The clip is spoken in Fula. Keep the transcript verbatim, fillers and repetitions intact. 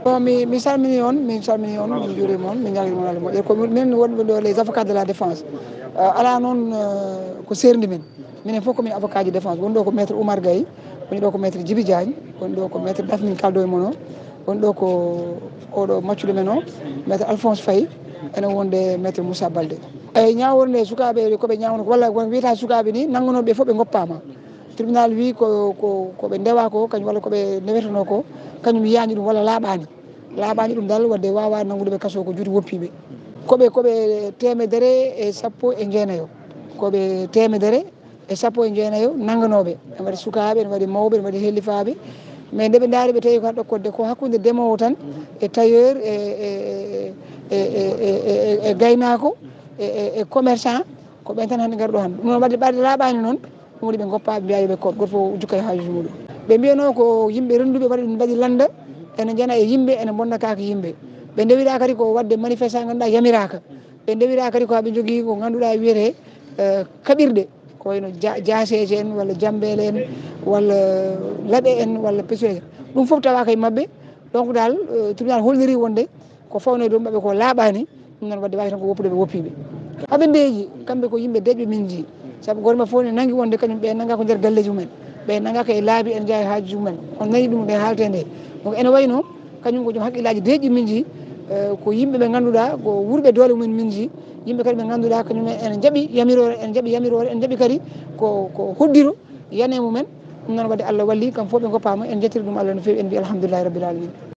Bon, mi mi salmini on, min salmini on, min juurima on, min ñaagii mon Allah moƴƴere. Ko min wonɓe ɗo, les avocats de la défense. Euh, alaa noon, euh, ko seerndi men. Minen fof ko min avocat ji défense. Woni ɗo ko maître Oumar Gaye, woni ɗo ko maître Djibi Diagne, woni ɗo ko maître Dafmin kaldo e mon o, woni ɗo ko oɗo maccuɗo men o, maître Alphonse Faye, ene wonde maître Moussa Balde. Eyi, ñaawore nde sukaaɓe ko ɓe ñaawno ko, walla won wiyata sukaaɓe ni nanngunooɓe fof ɓe ngoppaama. Tribunal wi ko ko ko ɓe ndewa ko kañum, walla ko ɓe ndewetenoo ko kañum yiyaani ɗum, walla laaɓaani. Laaɓaani ɗum dal, wadde waawa nanngude ɓe kaso ko juuti woppiiɓe. Ko ɓe ko ɓe teemedere e sappo e jeenayo. Ko ɓe teemedere e sappo e jeenayo nannganooɓe. Ene waɗi sukaaɓe, ene waɗi mawɓe, ene waɗi hellifaaɓe. Mais nde ɓe ndaari, ɓe tawi ko haɗo kodde ko hakkunde demoowo tan e tailleur e e e e e e e gaynaako e e e commerçant. Ko ɓen tan hannde ngarɗo hannde. Ɗum noon wadde ɓaade laaɓaani noon, ɗum waɗi ɓe ngoppa, ɓe mbiya yo ɓe koot, gooto fof jokka e haajuuji muɗum. Ɓe mbiyanoo ko yimɓe rennduɓe waɗi ɗum, mbaɗi lannda, ene njana e yimɓe, ene mbonna kaake yimɓe. Ɓe ndewira kadi ko waɗde manifestation ngannduɗaa yamiraaka. Ɓe ndewira kadi ko ɓe njogii ko ngannduɗaa wiyetee, eh, kaɓirɗe, ko wayno ja-, jaaseeje en, walla jambeele en, walla laɓe en, walla pesoje. Ɗum fof tawaaka e maɓɓe. Donc dal, eh, tribunal holniri wonde ko fawno e dow maɓɓe ko laaɓaani, ɗum noon wadde waawi tan ko woppude ɓe woppiiɓe. Haa ɓe ndeeƴi, kamɓe ko yimɓe deeƴɓe min njii. Sabu gooto maɓɓe fof ne nangi wonde kañum ɓe nanngaa ko nder galleeji mumen. Ɓe nanngaa ko e laabi, en njaha e haajuuji mumen. On nani ɗum nde haaletee nde. Donc ene wayno kañum ko joom hakkillaaji deeƴɗi min njii, eh, ko yimɓe ɓe ngannduɗaa ko wuurɓe doole mumen min njii. Yimɓe kadi ɓe ngannduɗaa kañum en ene njaɓi yamiroore, ene njaɓi yamiroore, ene njaɓi kadi ko ko hoddiro yane mumen. Ɗum noon wadde Allah walli, kam fof ɓe ngoppaama, en njettiri ɗum Allah no feewi, en mbiyi alhamdulillahi rabbil alamin.